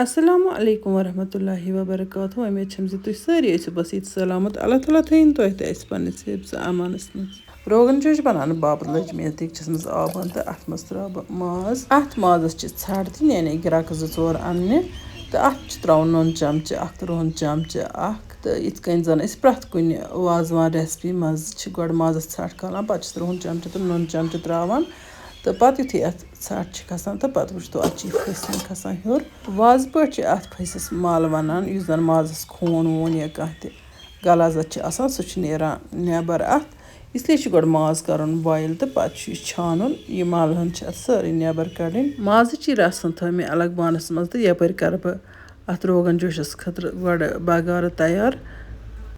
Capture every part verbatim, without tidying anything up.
السلام علیکم ورحمۃ اللہ وبرکاتہ۔ وۄمید چھم زِ تُہۍ سٲری ٲسِو بس ییٚتہِ سلامت۔ اللہ تعالیٰ تھٲیِن تۄہہِ تہِ اَسہِ پننِس حفظ امانس منٛز۔ روغن جوش بناونہٕ باپتھ لٔج مےٚ یَتھ دیٖگچَس منٛز آب ہَن تہٕ اَتھ منٛز ترٛاوٕ بہٕ ماز۔ اَتھ مازَس چھِ ژھَٹ دِنۍ، یعنی گرٛکہٕ زٕ ژور اَننہِ، تہٕ اَتھ چھِ ترٛاوُن نُن چمچہٕ اَکھ تہٕ رُہُن چمچہٕ اَکھ۔ تہٕ یِتھ کٔنۍ زَن أسۍ پرٛٮ۪تھ کُنہِ وازوان recipe منٛز چھِ گۄڈٕ مازَس ژھَٹ کھالان، پَتہٕ چھِس رُہُن چمچہٕ تہٕ نُن چمچہٕ ترٛاوان، تہٕ پَتہٕ یُتھُے اَتھ ژھَٹ چھِ کھَسان تہٕ پَتہٕ وٕچھتو اَتھ چھِ یہِ پھٔسۍ کھَسان ہیوٚر۔ وازٕ پٲٹھۍ چھِ اَتھ پھٔسِس مَل وَنان، یُس زَن مازَس خوٗن ووٗن یا کانٛہہ تہِ غلازت چھِ آسان، سُہ چھُ نیران نٮ۪بر اَتھ۔ اس لیے چھُ گۄڈٕ ماز کَرُن boil تہٕ پَتہٕ چھُ یہِ چھانُن۔ یہِ مَل ہن چھِ اَتھ سٲرٕے نٮ۪بر کَڑٕنۍ۔ مازٕچ یہِ رَس ہن تھٲو مےٚ الگ بانَس منٛز تہٕ یَپٲرۍ کَرٕ بہٕ اَتھ روغن جوشَس خٲطرٕ گۄڈٕ بَگارٕ تیار۔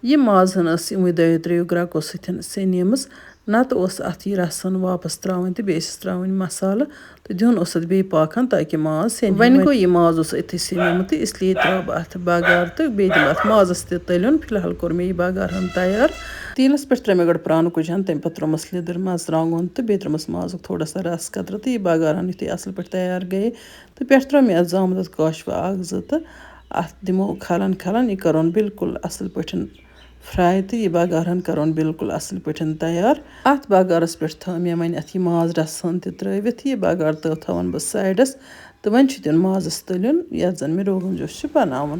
یہِ ماز ہن ٲس یِموٕے دۄیو ترٛیٚیو گرٛکو سۭتۍ سیٚنیمٕژ، نَتہٕ اوس اَتھ یہِ رَس ہن واپَس ترٛاوٕنۍ تہٕ بیٚیہِ ٲسِس ترٛاوٕنۍ مصالہٕ۔ تہٕ دیُن اوس اَتھ بیٚیہِ پاکھ ہن تاکہِ ماز سیٚنہِ۔ وۄنۍ گوٚو یہِ ماز اوس أتھی سیٚنیومُت، تہٕ اس لیے ترٛٲو بہٕ اَتھ بَگار تہٕ بیٚیہِ دِمہٕ اَتھ مازَس تہِ تٔلیُن۔ فی الحال کوٚر مےٚ یہِ بَگار ہن تیار۔ تیٖلَس پٮ۪ٹھ ترٛٲو مےٚ گۄڈٕ پرٛانہٕ کُج ہن، تَمہِ پَتہٕ ترٛوومَس لیٚدٕر، مَرژٕوانٛگُن تہٕ بیٚیہِ ترٛوومَس مازُک تھوڑا سا رَس قطرٕ تہٕ یہِ بَگار ہن یُتھُے اَصٕل پٲٹھۍ تیار گٔیے تہٕ پٮ۪ٹھ ترٛٲو مےٚ اَتھ زامہٕ دۄد کاشوٕ اَکھ زٕ تہٕ اَتھ دِمو کھَلَن کھَلَن۔ یہِ کَرون بالکل اَصٕل پٲٹھۍ fry تہٕ یہِ بَگار ہن کَرون بالکل اَصٕل پٲٹھۍ تیار۔ اَتھ بَگارَس پٮ۪ٹھ تھٲو مےٚ وۄنۍ اَتھ یہِ ماز رَس ہن تہِ ترٛٲوِتھ۔ یہِ بَگار تہٕ تھاوان بہٕ sideس تہٕ وۄنۍ چھُ دیُن مازَس تٔلیُن، یَتھ زَن مےٚ روغن جوش چھُ بَناوُن۔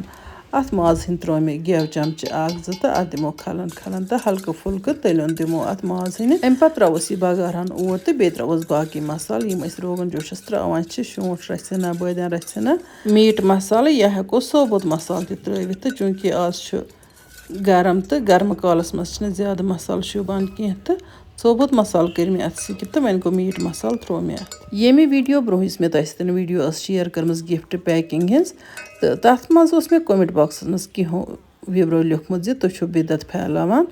اَتھ ماز ہٕنٛدۍ ترٛوو مےٚ گٮ۪و چمچہٕ اَکھ زٕ تہٕ اَتھ دِمو کھَلَن کھَلَن تہٕ ہلکہٕ پھُلکہٕ تٔلیُن دِمو اَتھ ماز ہٕنٛدِ۔ اَمہِ پَتہٕ ترٛاووس یہِ بَگار ہن اور تہٕ بیٚیہِ ترٛاووس باقٕے مصالہٕ، یِم أسۍ روغن جوشَس ترٛاوان چھِ، شونٛٹھ رَژھِ ہنا، بٲدیان رَژھِ ہنا، meat مصالہٕ یا ہٮ۪کو ثوبوٗت مصالہٕ تہِ ترٛٲوِتھ تہٕ چوٗنٛکہِ آز چھُ گرم تہٕ گرمہٕ کالَس منٛز چھِنہٕ زیادٕ مصالہٕ شوٗبان کینٛہہ تہٕ ثوبوٗت مصالہٕ کٔرۍ مےٚ اَتھ skip تہٕ وۄنۍ گوٚو meat مصالہٕ ترٛوو مےٚ اَتھ۔ ییٚمہِ video برونٛہہ یُس مےٚ تۄہہِ سۭتۍ video ٲس share کٔرمٕژ gift packing ہِنٛز، تہٕ تَتھ منٛز اوس مےٚ comment boxس منٛز کینٛہو viewerو لیوٚکھمُت زِ تُہۍ چھِو بدعت پھیلاوان۔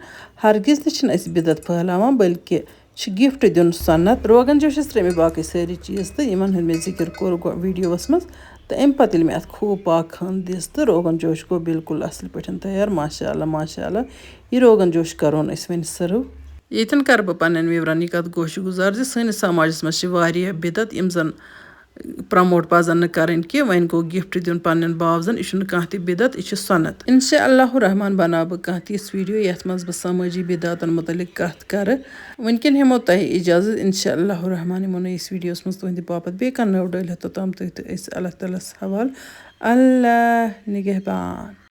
ہرگز تہِ چھِنہٕ أسۍ بدعت پھیلاوان، بلکہِ چھِ gift دیُن سُنت۔ روغن جوشَس ترٛٲے مےٚ باقٕے سٲری چیٖز تہٕ یِمَن ہُنٛد مےٚ ذِکِر کوٚر گۄ-، videoوَس منٛز۔ تہٕ اَمہِ پَتہٕ ییٚلہِ مےٚ اَتھ خوٗب پاک ہن دِژ تہٕ روغن جوش گوٚو بالکل اَصٕل پٲٹھۍ تیار۔ ماشاء اللہ، ماشاء اللہ، یہِ روغن جوش کَرون أسۍ وۄنۍ serve۔ ییٚتٮ۪ن کَرٕ بہٕ پنٛنٮ۪ن viewerن یہِ کَتھ گوشہِ گُزار زِ سٲنِس سماجَس منٛز چھِ واریاہ بدعت، یِم زَن promote پَزَن نہٕ کَرٕنۍ کینٛہہ۔ وۄنۍ گوٚو gift دیُن پنٛنٮ۪ن باوزَن، یہِ چھُنہٕ کانٛہہ تہِ بدعت، یہِ چھِ سُنت۔ انشاء اللہ الرحمن بناو بہٕ کانٛہہ تہِ یِژھ video یَتھ منٛز بہٕ سمٲجی بدعتن مُتعلق کَتھ کَرٕ۔ وٕنکٮ۪ن ہٮ۪مو تۄہہِ اجازت، انشاء اللہ الرحمن یِمو نٔیِس videoوَس منٛز تُہٕنٛدِ باپتھ بیٚیہِ کانٛہہ نٔو ڈٲلۍ ہٮ۪تھ، توٚتام تُہۍ تہٕ أسۍ اللہ تعالیٰ ہَس حوالہٕ۔ اللہ نگہبان۔